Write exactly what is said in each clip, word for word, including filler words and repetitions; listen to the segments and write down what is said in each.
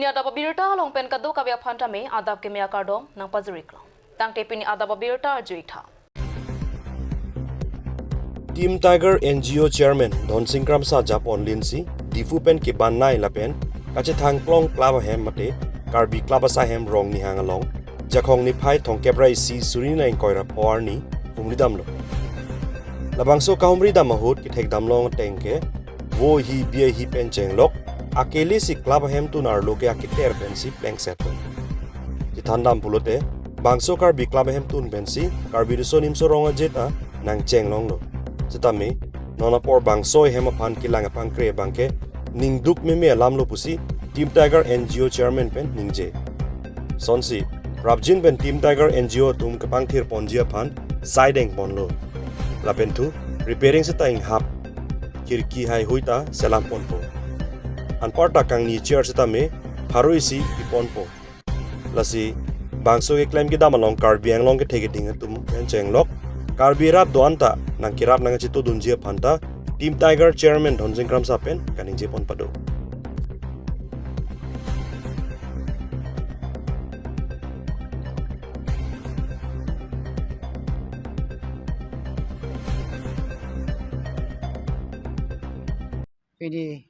Adap abirta along pen kadokave aphan tame adap keme akardom nangpajiriklo. Tangte pini adap abirta arju-ik tha. Team Tiger N G O Chairman Dhonsing Kramsa japonlinsi Diphu pen kebannei lapen kachethangklong club ahem mate Karbi Club asai ahem Rongnihang along Jakhong niphai thomkep ra isi suri hini ingkoi ra pho arni humridamlo. Labangso kahumridam ahut kethekdamlong ateng ke vo hi bi hi pen chenglok, akele si club ahemtun arlo ke aketer pensi plengsetlo. Chethandam pulote, bangso Karbi Club ahemtun pensi Karbi Riso Nimso Rong Aje ta nangchenglonglo. Sitame, non apor bangso ahem aphan kelang apangkre abangke ningduk meme alamlo pusi Team Tiger N G O Chairman pen ningje. Sonsi, prapjin pen Team Tiger N G O atum kepangthir ponji aphan saideng ponlo. Lapen thu, repairing seta inghap khirki haihui ta selam ponpo. Anparta kangni chair sitame pharo isi piponpo. Lasi bangso keklem kedam along Karbi Anglong kethe keding atum pen chenglok, Karbi rat do-an ta nangkerap nangchetodunji aphan ta Team Tiger Chairman Dhonsing Kramsa pen kaningje pon pado. Pini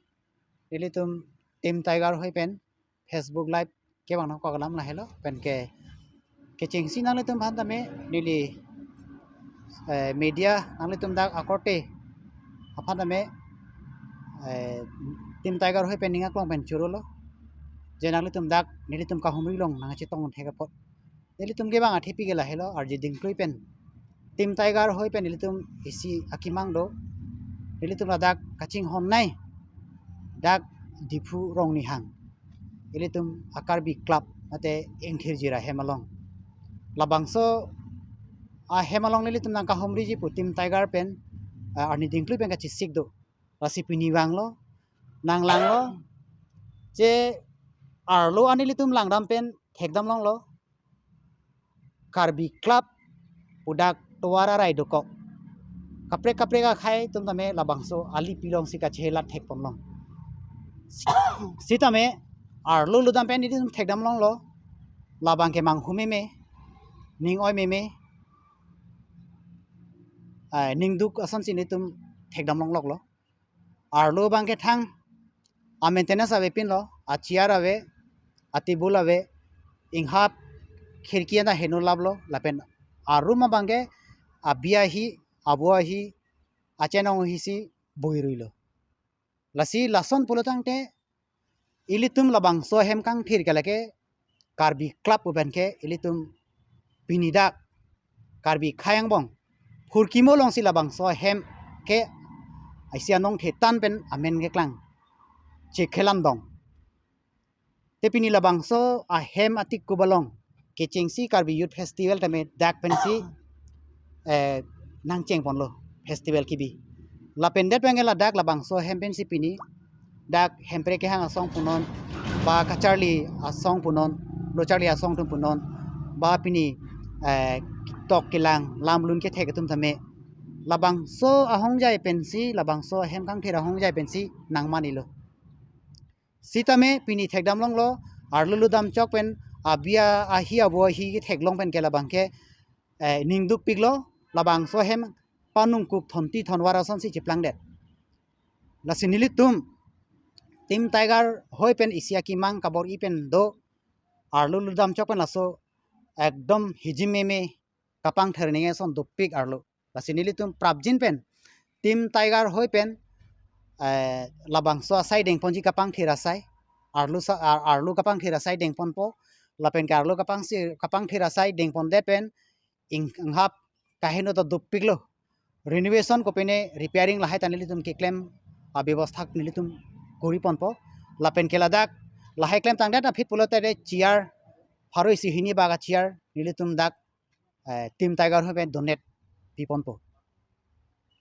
nelitum Team Tiger ahoi pen Facebook Live kevang nangkok alam lahelo pen ke kechengsi nanglitum aphan tame neli, eh, media nanglitum dak akorte aphan tame, eh, Team Tiger ahoi pen ning aklong pen chorolo. Je nanglitum dak nelitum kahumri along nangchetong thek apot nelitum kevang athepi ke lahelo, arje dingklui pen Team Tiger ahoi pen nelitum isi akemang do. Nelitum ladak kachinghonnei dak Diphu Rongnihang ilitum a-Karbi Club mate ingthirjir ahem along. Labangso ahem along nelitum nangkahumriji pu Team Tiger pen, ah, arni dingklui pen kachesik do. Lasi pini vanglo, nanglanglo, je arlo an nelitum langdam pen thekdamlonglo. Karbi Club pu dak tovar arai dokok. Kaprek kaprek akhei atum tame labangso alipi alongsi kachelat thek ponlong. Sitame arlo lutdam pen nelitum thekdamlonglo. Labang ke manghu meme, ning oi meme, ah, ningduk asonsi nelitum thekdamlongloklo. Arlo abangke thang, a-maintenance avepinlo, a-chair ave, a-table ave, inghap khirki anta heno laplo, lapen a-room abangke abi ahi, avo ahi, achenong ahi si boiruilo. Lasi lason pulo tangte, ilitum labangso ahem kangthir ke lake Karbi Club pu pen ke ilitum pini dak Karbi akhei angbong phurkimo alongsi labangso ahem ke isi anong thetan pen amen keklang Chekhelamdong. Te pini labangso ahem atik kubalong kechengsi Karbi Youth Festival tame dak pensi, eh, nangcheng ponlo festival kebi. Lapen det pen ke ladak labangso ahem pensi pini dak Hemprek kehang asong punon, ba kacharli asong punon, lo charli asong atum punon, ba pini, eh, tok kelang lam lun kethek atum tame labangso ahongjai pensi, labangso ahem kangthir ahongjai pensi nangmanilo. Sitame pini thekdamlonglo, arlo lutdam chok pen abi ahi avo ahi ketheklong pen ke labang ke, eh, ningdukpiklo, labangso ahem panungkuk thonti thonvar asonsi cheplangdet. Lasi nelitum Team Tiger ahoi pen isi akemang kabor-i pen do, arlo lutdam chok pen laso ekdom hijim meme kapangthir ning ason dopik arlo. Lasi nelitum prapjin pen Team Tiger ahoi pen, eh, labangso asai dengponji kapangthir asai, arlo sa-, ar-, arlo kapangthir asai dengponpo, lapen ke arlo kapangsi-, kapangthir asai dengpondet pen ing-, inghap kaheno ta dopiklo. Renovation kopine repairing lahai ta nelitum keklem abebostha nelitum kori ponpo. Lapen ke ladak lahai klemtangdet aphi pulote de chair pharo isi hini bag a-chair nelitum dak, eh, Team Tiger ahoi pen donate piponpo.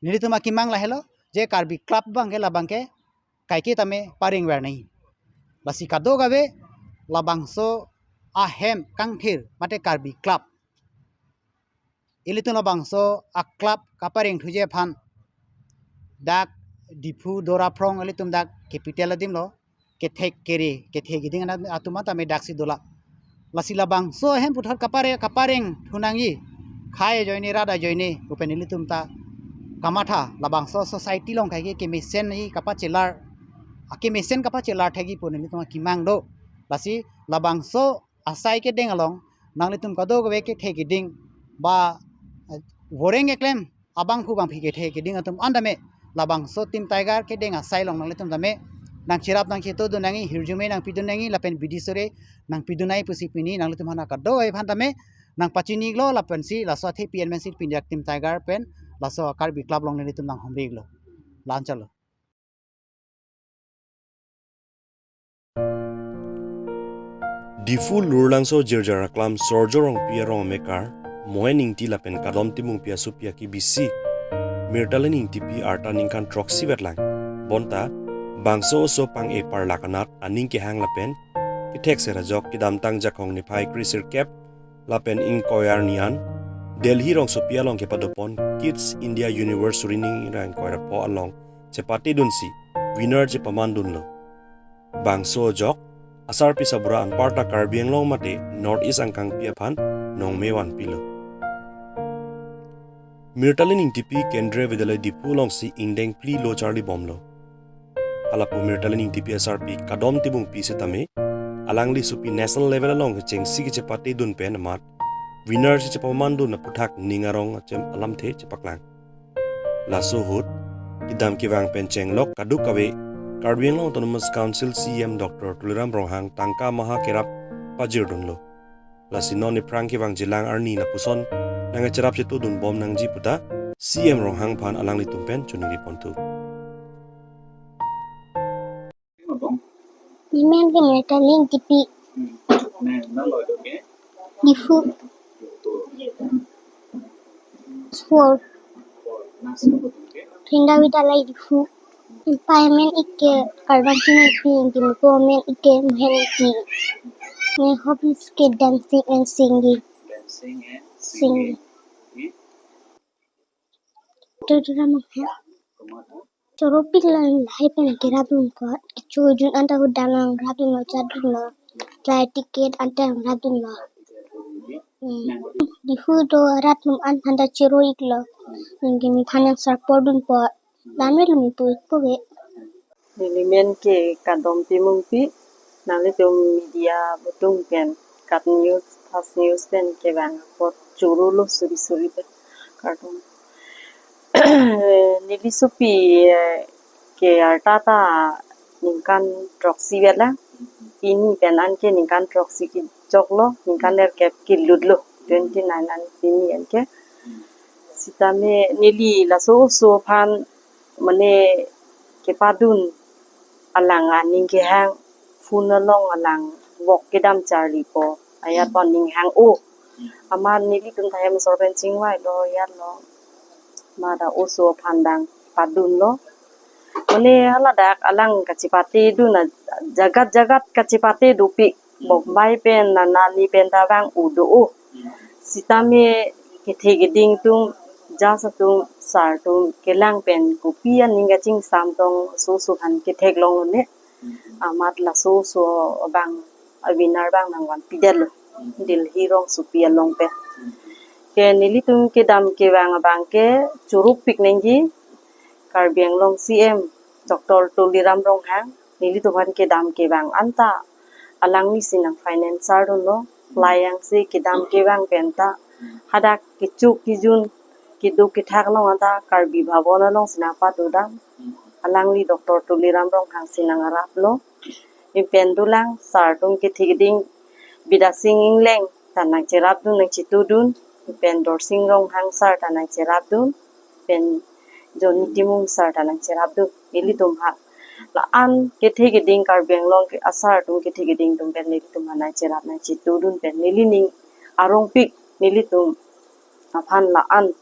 Nelitum akemang lahelo, je Karbi Club abang ke labang ke kaike tame parengver nangji. Lasi kadokave labangso ahem kangthir mate Karbi Club, ilitum labangso a-club kapareng thuji aphan dak Diphu Dora Phrong ilitum dak capital adimlo. kethek kere, kethe keding atum anta me daksi dolang. Lasi labangso ahem puthot kapare, kapareng thu nangji. Khei ajoine, rat ajoine, pu pen nelitum ta kamatha, labangso society along khei ke kemesen ji kapachelar, akemesen kapachelar thekji pu nelitum akemang do. Lasi labangso asai kedeng along nanglitum kadokave kethe keding ba, eh, voreng keklem abangphu bangphi kethe keding atum anta me labangso Team Tiger kedeng asai along nanglitum tame nangcherap nangchetudun nangji, hirjume nangpidun nangji lapen bidi sore nangpidun nangji pusi pini nanglitum aphan kadokave aphan tame nangpachini iklo lapensi laso athepi enmensi pini dak Team Tiger pen laso Karbi Club along nelitum nanghumri iklo. La-an chalo. Diphu Lurlangso Jirjar Aklam Sorjo Rongpi arong amekar Moen Ingti lapen Kadom Timungpi asopi akebisi Mirtalin Ingtipi arta ningkan throksi vetlang. Bonta bangso oso pang-e parlak anat aning kehang lapen kethek ser ajok kedamtang Jakhong niphai kresirkep lapen ingkoi arni an Delhi rongsopi along kepadopon Kids India University ning ra ingkoi ra pho along chepatedunsi winner chepamandunlo. Bangso ajok asarpi sabura anparta Karbi Anglong mate North East angkangpi aphan nongme vanpilo. Mirtalin Ingtipi Kendriya Vidyalaya Diphu alongsi ingdeng phli lo charlibomlo. Halapu Mirtalin Ingtipi asarpi Kadom Timungpi sitame alangli sopi national level along kechengsi kechepatedun pen amat winner si chepamandun aphuthak ning arong achem alamthe chepaklang. Laso ahut kedam kevang pen chenglok kadokave Karbi Anglong Autonomous Council C E M Doctor Tuliram Ronghang tangka maha kerap pajirdunlo. Lasi non ephrang kevangjilang arni lapuson nangcherap chetudunbom nangji puta C E M Ronghang aphan alanglitum pen choningri ponthu. Nimen ke Mirtalin Ingtipi. Diphu. Four. Kendriya Vidyalaya Diphu. Impairment ik ke Kadom Timungpi, Ingti, Ingti, men ik ke Moen Ingti. My hobbies ke dancing and singing. Singing. Tuliram Ronghang. Choropik lang lahai pen kerapdun apot, kechojun anta hudang nangrapdunlo, jatdunlo, flight ticket anta nangrapdunlo. Hmm. Diphu do arat atum an handa choro iklo. Ningke mephan nang support dun apot. Dame lumi pu ikpo ke. Neli men ke Kadom Timungpi, nanglitum media atum pen, KAT News, FAST News pen kevang apot chorolo suri suri pen. Kardom. Neli sopi, eh, ke arta ta ningkan throksi vetlang. Pini pen anke ningkan throksi kejoklo, ningkan nerkep kelutlo, twenty nine an pini anke. Sitame neli laso oso aphan mane kepadun alang aning kehang, phone along alang vok kedam charlipo, ajat pon ning hang-o. Amat nelitum ta hem asor pen chingvailo, ajatlo. Mada oso aphan dang padunlo. Mane haladak alang kachepatedun a-, jagat jagat kachepate dopik. Bombay pen nanani pen ta vang-o do-o. Sitame kethe keding atum, judge atum, sir atum kelang pen kopi aning kachingsam tong, oso oso aphan ketheklonglo ne. Amat laso oso abang, a-winner abang nangvanpidetlo. Delhi rongsopi along pen. Ke nelitum kedam kevang abang ke choropik nangji Karbi Anglong C M Doctor Tuliram Ronghang, nelitum aphan kedam kevang anta alangli si nang financer dunlo, fly angse kedam kevang pen ta hadak kecho kejun kedo kethak along anta Karbi Bhavan along si nangpadodam. Alangli Doctor Tuliram Ronghang si nangraplo. Ipen dolang, sir atum kethe keding Bidya Sing Engleng ta nangcherapdun, nangchetudun. Ipen Dorsing Ronghang sir ta nangcherapdun. Pen Johnny Timung sir ta nangcherapdun. Ilitum ha la-an kethe keding Karbi Anglong ke asar atum kethe keding atum pen nelitum ha nangcherap nangchetudun pen nelining arongpik, nelitum aphan la-an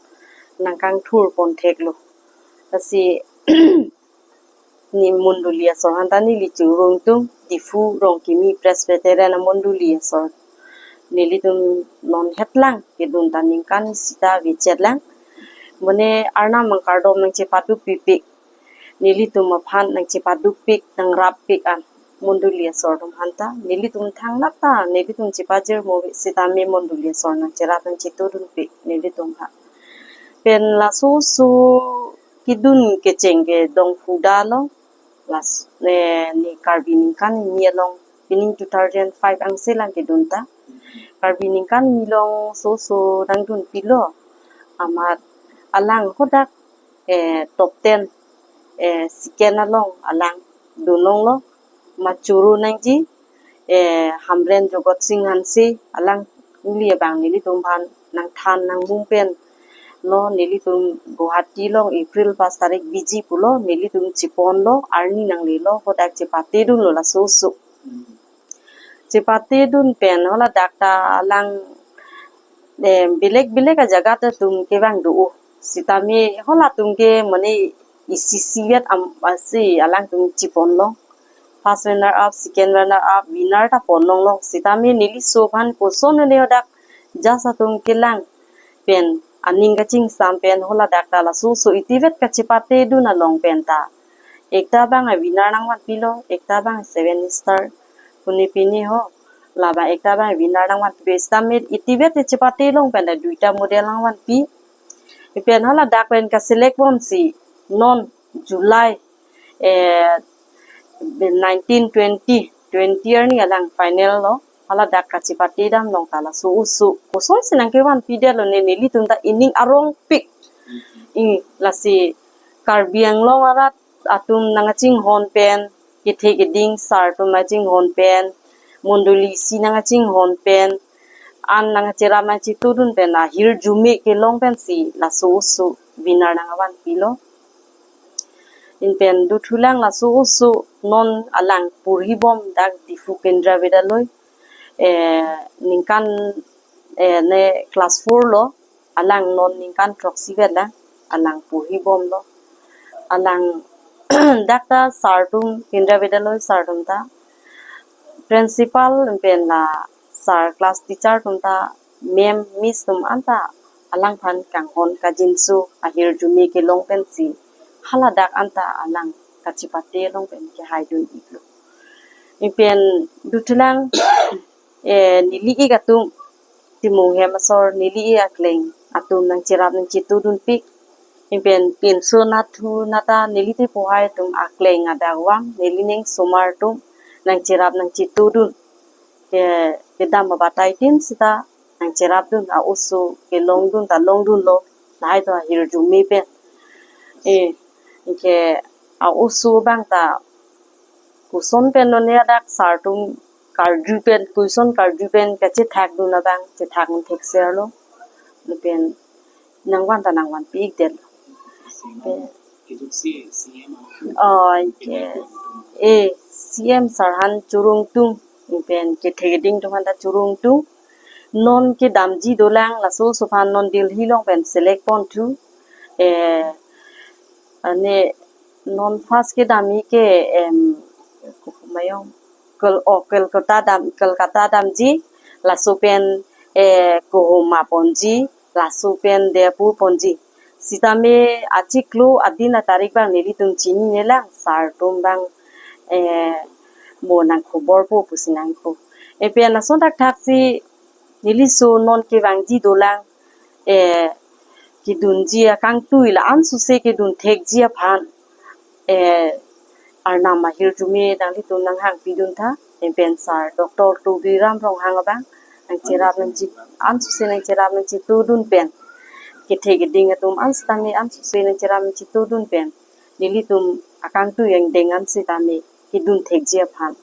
nangkangthur pontheklo. Lasi ne mondoli asor aphan ta neli churung tum, Diphu Rongkimi Presbyterian amondoli asor. Nelitum non hetlang kedun ta ningkan sita vechetlang. Mane Arnam akardom nangchepaduk pipik, nelitum aphan nangchepadukpik, nangrappik an. mondoli asor atum aphan ta, nelitum thangnat ta nelitum chepajirmo sitame mondoli asor nangcherap nangchetudunpik nelitum aphan. Pen laso oso kedun kecheng ke dongphuda lo, las, eh, ne Karbi ningkan hini along, pining two thousand five angse lang kedun ta. Karbi ningkan hini along laso oso nangdunpilo. Amat alang hadak, eh, top ten, eh, second along alang dunlonglo. Machuru nangji, eh, Hamren Jogot Sing Hanse, alang ili abang nelitum aphan nangthan nangmum pen lo, nelitum Guwahati along April pas tarik biji pulo, nelitum cheponlo, arni nanglelo, hadak chepatedunlo laso oso. Chepatedun pen haladak ta alang, eh, belek belek ajaga atum kevang do. Sitame halatum ke mane isi isivet am asi alangtum cheponlong. First runner up, second runner up, winner ta ponlonglong. Sitame neliso aphan kosonne hadak judge atum kelang pen aning kachingsam pen haladak ta laso oso itivet kachepatedun along pen ta ekta abang a winner nangvanpilo, ekta abang seven star. Pune pine ho, labang ekta abang winner nangvanpilo. Sitame itivet chepatelong pen ta duita model nangvanpi. Pen haladak pen kaselect bomsi non July, eh, nineteen twenty, twenty arni alang final lo. Haladak kachepatedamlong ta laso oso kosonsi nangkevanpidetlo ne, nelitum ta ining arongpik. I, lasi Karbi Anglong arat atum nangkachinghon pen, kethe keding sar atum nangkachinghon pen, mondoli isi nangkachinghon pen, an nangcherap nangchetudun pen ahirjume kelong pensi laso oso winner nangvanpilo. Lapen dothulang laso oso non alang porhibom dak Diphu Kendriya Vidyalaya, eh, ningkan, eh, ne class four lo, alang non ningkan throksi vet lang, alang porhibomlo. Alang dak ta sar atum, Kendriya Vidyalaya sar atum ta, principal pen la sar class teacher atum ta, ma'am, miss atum anta alangphan kanghon kajinso ahirjume kelong pensi haladak anta alang kachepatelong pen kehaidun-iklo. Lapen dothulang, eh, neli-ik atum, Timung hem asor neli-ik akleng atum nangcherap nangchetudunpik. Lapen pinso nathu nata neli tepo hai atum akleng adak vang, neli ning osomar atum nangcherap nangchetudun. Ke, kedam abatai tin sita nangcherapdun, a oso kelongdun ta longdunlo, lahai to ahirjume pen. Eh, ke a oso abang ta koson pen non hadak sar atum karju pen, koson karju pen kachethakdun abang chethakdun thekserlo. Lapen nangvan ta nangvanpi-ikdetlo. Pen, oh, ke, eh, C M sar aphan chorongtung, pen kethe keding atum aphan ta chorongtung. Non kedamji dolang, laso oso aphan non Delhi along pen select ponthu. Eh, ane non first kedamji ke, em, mayong, Kol-, oh, Kolkata dam, Kolkata damji, laso pen, eh, Kohima ponji, laso pen Jaipur ponji. Sitame achiklo adin atarik abang nelitum chinine lang, sar atum abang, eh, mo nangkhoborpo pusi nangkok. Lapen lason thakthaksi neliso non kevangji dolang, eh, kedunji akangtui la-an suse kedun thekji aphan, eh, Arnam ahirjume nanglitum nanghangpidun tha, lapen sar Doctor Tuliram Ronghang abang nangcherap nangche-, an suse nangcherap nangchetudun pen, kethe keding atum an sitame an suse nangcherap nangchetudun pen, nelitum akangtui angdeng an sitame kedun thekji aphan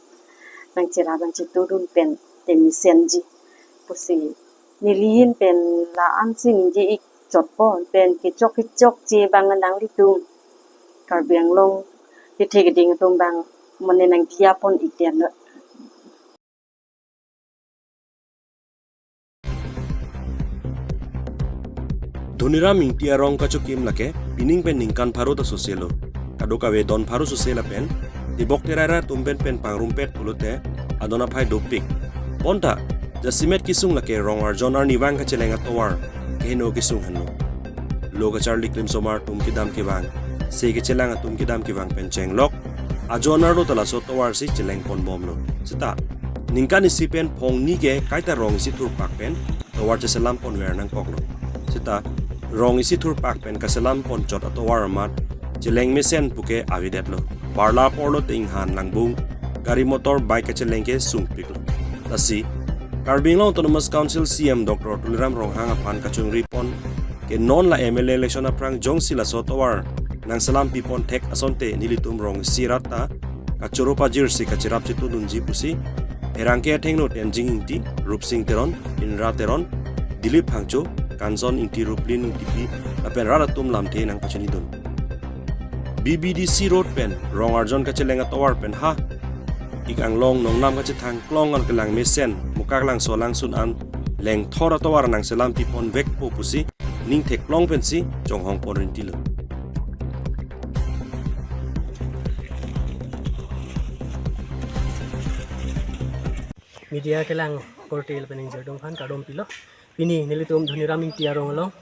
nangcherap nangchetudun pen temisenji pusi neli ahin pen la-ansi ningje-ik chotpo, pen kechok kechokche abang nanglitum Karbi Anglong kethe keding atum abang mane nangdiya pon-ikdetlo. Dhoniram Ingti arong kachokim lake pining pen ningkan pharo ta soselo. Kadokave don pharo sose lapen tebok terai ra atum pen pen pangrumpet pulote adon aphai dopik. Bonta jasemet kesung lake rong arjon arnivang kacheleng atovar keheno kesung henlo. Lo kacharli krim osomar atum kedam kevang, se kachelang atum kedam kevang pen chenglok, ajonar lo ta laso tovar si cheleng pon bomlo. Seta ningkan isi pen phongni ke kaita rong isi thurpak pen tovar cheselam pon ver nangkoklo. Seta rong isi thurpak pen kaselam pon chot atovar amat cheleng mesen puke avedetlo. Barla porlo te inghan langbung gari motor bike kacheleng ke sungpiklo. Lasi Karbi Anglong Autonomous Council C E M Doctor Tuliram Ronghang aphan kachongri pon ke non la M L A election aphrang jongsi laso tovar nangselam pipon thek asonte nelitum rong isi rat ta kachoro pajirsi kacherap chetundunji pusi pherangke athengno Tenzing Ingti, Rupsing Teron, Indra Teron, Dilip Phangcho, Kanson Ingti, Ruplin Ingtipi lapen rat atum lamthe nangpachinidun. B B D C Road pen rong arjon kacheleng atovar pen ha ik anglong nongnam kachethang klong an kelang mesen Mukak Langso Langsun an lengthor atovar nangselam pipon vekpo pusi ning theklong pensi chonghong pon rintilo. Media kelang korte lapen ingjir atum aphan kardom pilo. Pini nelitum Dhoniram Ingti arong along,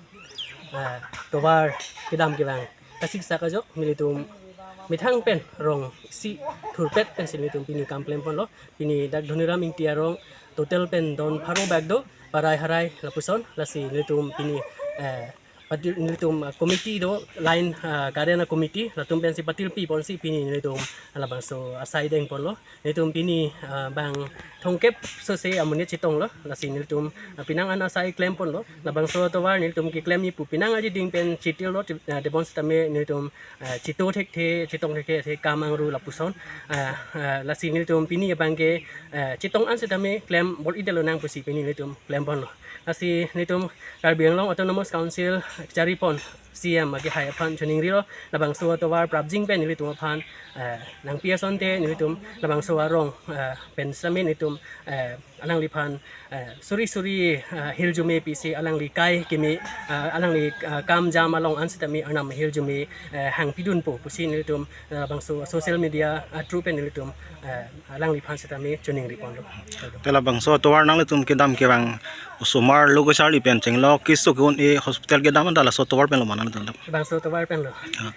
ah, tovar kedam kevang kasiksak ajok nelitum methang pen rong isi thurpet pensi nelitum pini kam klem ponlo. Pini dak Dhoniram Ingti arong total pen don pharo bak do, parai harai lapuson. Lasi nelitum pini, eh, patil nelitum, ah, committee do, line, ah, garden a committee latum pensi patilpi ponsi pini nelitum labangso asai deng ponlo. Nelitum pini, ah, bang thomkep sose amonit chetonglo. Lasi nelitum, ah, penang an asai klem ponlo. Labangso tovar nelitum keklemji pu penang aji ding pen chetil lo, ah, tebon setame nelitum, ah, cheto thekthe, chetong thekthe, the kam angru lapuson. Ah, ah, lasi nelitum pini abang ke, ah, chetong an setame klem bor-idetlo nang pusi pini nelitum klem ponlo. Lasi nelitum Karbi Anglong Autonomous Council chari pon C E M akehai aphan choningrilo, labangso atovar prapjin pen nelitum aphan, eh, nangpi asonte nelitum labangso arong, eh, pen setame nelitum, eh, alangliphan, eh, suri suri, eh, hirjume pisi alangli kai keme, eh, alangli, eh, kam jam along an setame arnam hirjume, eh, hangpidunpo pusi nelitum, eh, labangso social media, eh, through pen nelitum, eh, alangliphan setame choningri ponlo. Te labangso tovar nanglitum kedam kevang osomar lo kacharli pen chenglok keso ke-un-e hospital kedam anta laso tovar penlo ma nanglitum? Labangso tovar penlo. Ah.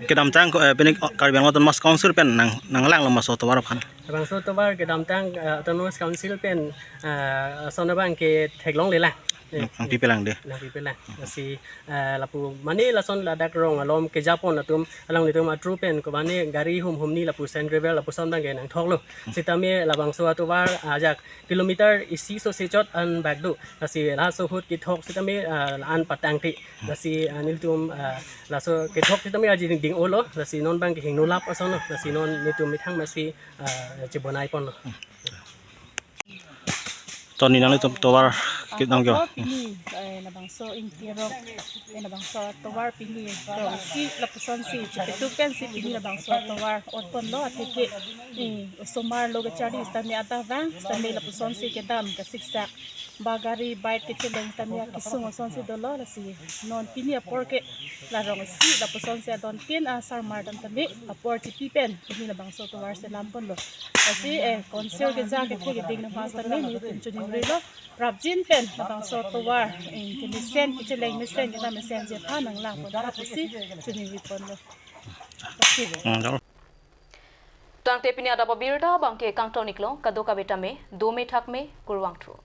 Kedamtang ko, eh, pini Karbi Anglong Autonomous Council pen nang, nanglanglo ma laso tovar aphan? Labangso tovar kedamtang, eh, Autonomous Council pen, eh, ason abang ke theklonglelang. Eh, nangpipelang de. Nangpipelang. Lasi, eh, lapu mane lason ladak rong alom keja pon atum alanglitum a-through pen ko mane gari hum humni lapu sand gravel lapuson abang ke nangthoklo. Setame labangso atovar ajak kilometer isi sose chot an bak do. Lasi laso ahut kethok setame, ah, la-an patangte. Lasi, ah, nelitum, ah, laso kethok setame aji ding ding-olo. Lasi non abang ke hingnolap asonlo. Lasi non nelitum methang masi, ah, chebonai ponlo. Toni nanglitum tovar kedam ke? Ako pini, eh, labangso Ingti arong, eh, labangso tovar pini rong isi lapusonsi chepetu pensi pini labangso tovar ot ponlo, atheke, eh, osomar lo kacharli setame adap vang, setame lapusonsi kedam kasiksak. Ba gari bike kacheleng setame akesung asonsi dolo, lasi non pini apor ke la rong isi lapusonsi adon tin asarmar dam tame apor chepi pen pini labangso tovar selam ponlo. Lasi, eh, council keja kethe keding nang setame nelitum choningrilo. Prapjin pen labangso tovar, eh, kemesen, kacheleng mesen, kedam mesen aphan nanglang pon pusi choningri ponlo. Hmm, jalo. Tangte pini adap abirta abang ke kangton-iklo, kadokave tame dome thakme, kurvangthu.